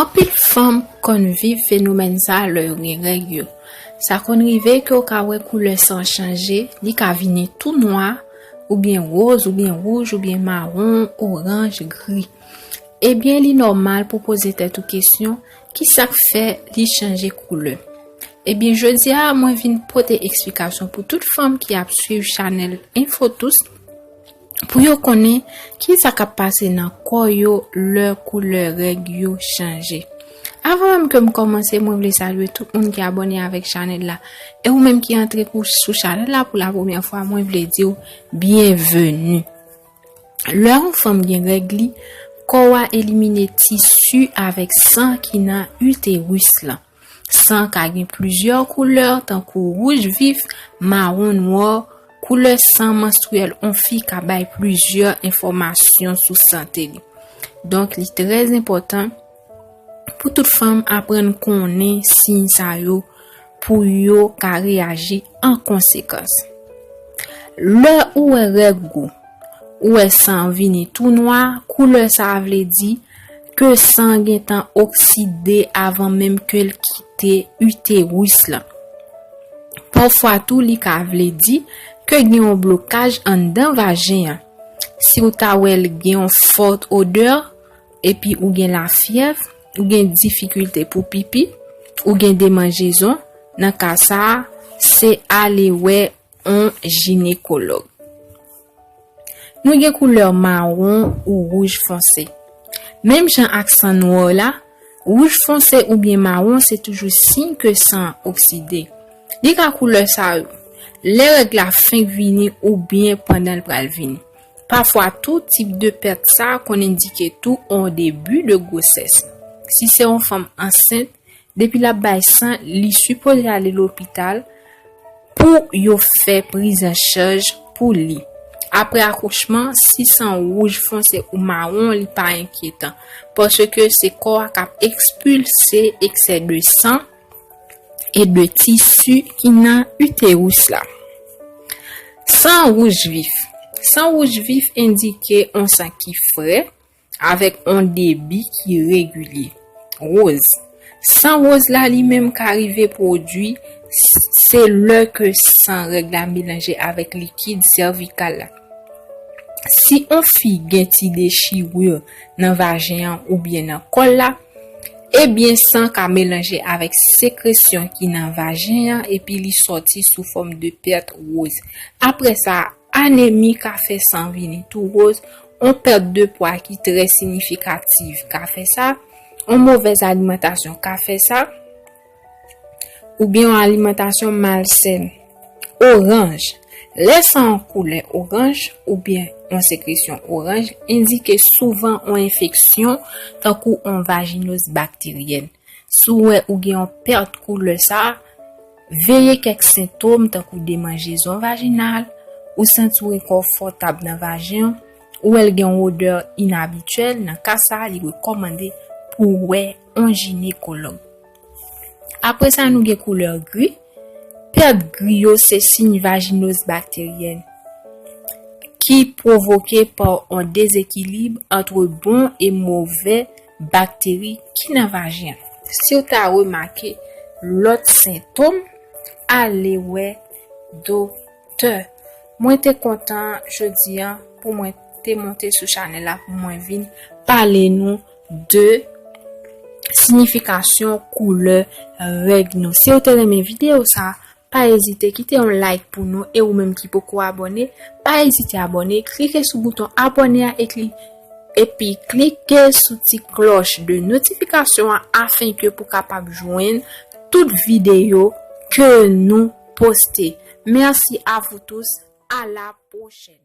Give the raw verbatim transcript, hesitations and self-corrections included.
Anpil fanm konn viv fenomèn sa lè yo gen règ yo. Sa konn rive ke w ka wè koulè san chanje, li ka vini tou nwa, oubyen woz, oubyen wouj, oubyen mawon, oranj, gri. Ebyen, li nòmal pou poze tèt ou kesyon, ki sa k fè li chanje koulè? Ebyen, jodi a, mwen vin pote eksplikasyon pou tout fanm ki ap swiv chanèl Infotous, pou yo konnen ki sa k ap pase nan kò yo lè koulè règ yo chanje. Avan menm ke m kòmanse, mwen vle salye tout moun ki abòne avèk chanèl la. E ou menm ki antre pou, sou chanèl la pou la premyè fwa, mwen vle di w byenveni. Lè yon fanm gen règ li, kò a elimine tisi avèk san ki nan iteris lan. San ka gen plizyè koulè, tankou wouj vif, mawon nwè. Koulè san manstriyèl yon fi ka bay plizyè enfòmasyon sou sante li. Donk, li trè enpòtan pou tout fanm aprann konnen siy sa yo pou yo ka reyaji an konsekans. Lè ou wè règ ou, ou wè san vini tou nwa, koulè sa a vle di ke san gentan okside avan menm ke l kite iteris lan. Pafwa tou, li ka vle di ke gen yon blokaj anndan vajen an. Si w ta wè l gen yon fòt odè, epi ou gen lafyèv, ou gen difikilte pou pipi, ou gen demanjezon, nan ka sa a, se ale wè yon jinekològ. Nou gen koulè mawon ou wouj fonse. Menm jan ak san nwè la, wouj fonse oubyen mawon se toujou siy ke san an okside. Li ka koulè sa yo, lè règ la fenk vini oubyen pandan l pral vini. Pafwa tou, tip de pèt sa a konn endike tou yon debi de gwosès. Si se yon fanm ansent, depi l ap bay san, li sipoze ale lopital pou yo fè prizanchaj pou li. Apre akouchman, si san wouj fonse ou mawon, li pa enkyetan, paske se kò a k ap ekspilse eksè de san e de tisi ki nan iteris la. San wouj vif. San wouj vif endike yon san ki frè, avèk yon debi ki regilye. Woz. San woz la li menm ka rive pwodui, s-, se lè ke san règ la melanje avèk likid sèvikal la. Si yon fi gen ti dechiri nan vajen an oubyen nan kòl la, ebyen san ka melanje avèk sekresyon ki nan vajen an epi li sòti sou fòm de pèt woz. Apre sa, anemi ka fè san vini tou woz, yon pèt de pwa ki trè siyifikatif ka fè sa, yon movèz alimantasyon ka fè sa, oubyen yon alimantasyon malsèn. Oranj. Lè san an koulè oranj oubyen yon sekresyon oranj endike souvan yon enfeksyon, tankou yon vajinoz bakteryèn. Si w wè ou gen yon pèt koulè sa a, veye kèk sentòm tankou demanjezon vajinal, ou santi w enkonfòtab nan vajen w, ou wè l gen yon odè inabityèl, nan ka sa a, li rekòmande pou w wè yon jinekològ. Apre sa, nou gen koulè gri. Pèt gri yo se siy vajinoz bakteryèn ki pwovoke pa yon dezekilib ant bon e movè bakteri ki nan vajen an. Si w ta remake lòt sentòm, ale wè doktè. Mwen te kontan jodi a pou mwen te monte sou chanèl la pou mwen vin pale nou de siyifikasyon koulè règ nou. Si w te renmen videyo sa, pa ezite kite yon like pou nou, e ou menm ki poko abòne, pa ezite abòne, klike sou bouton abòne a, e kli-, epi klike sou ti klòch de notifikasyon an afenke pou kapab jwenn tout videyo ke nou poste. Merci à vous tous, à la prochaine.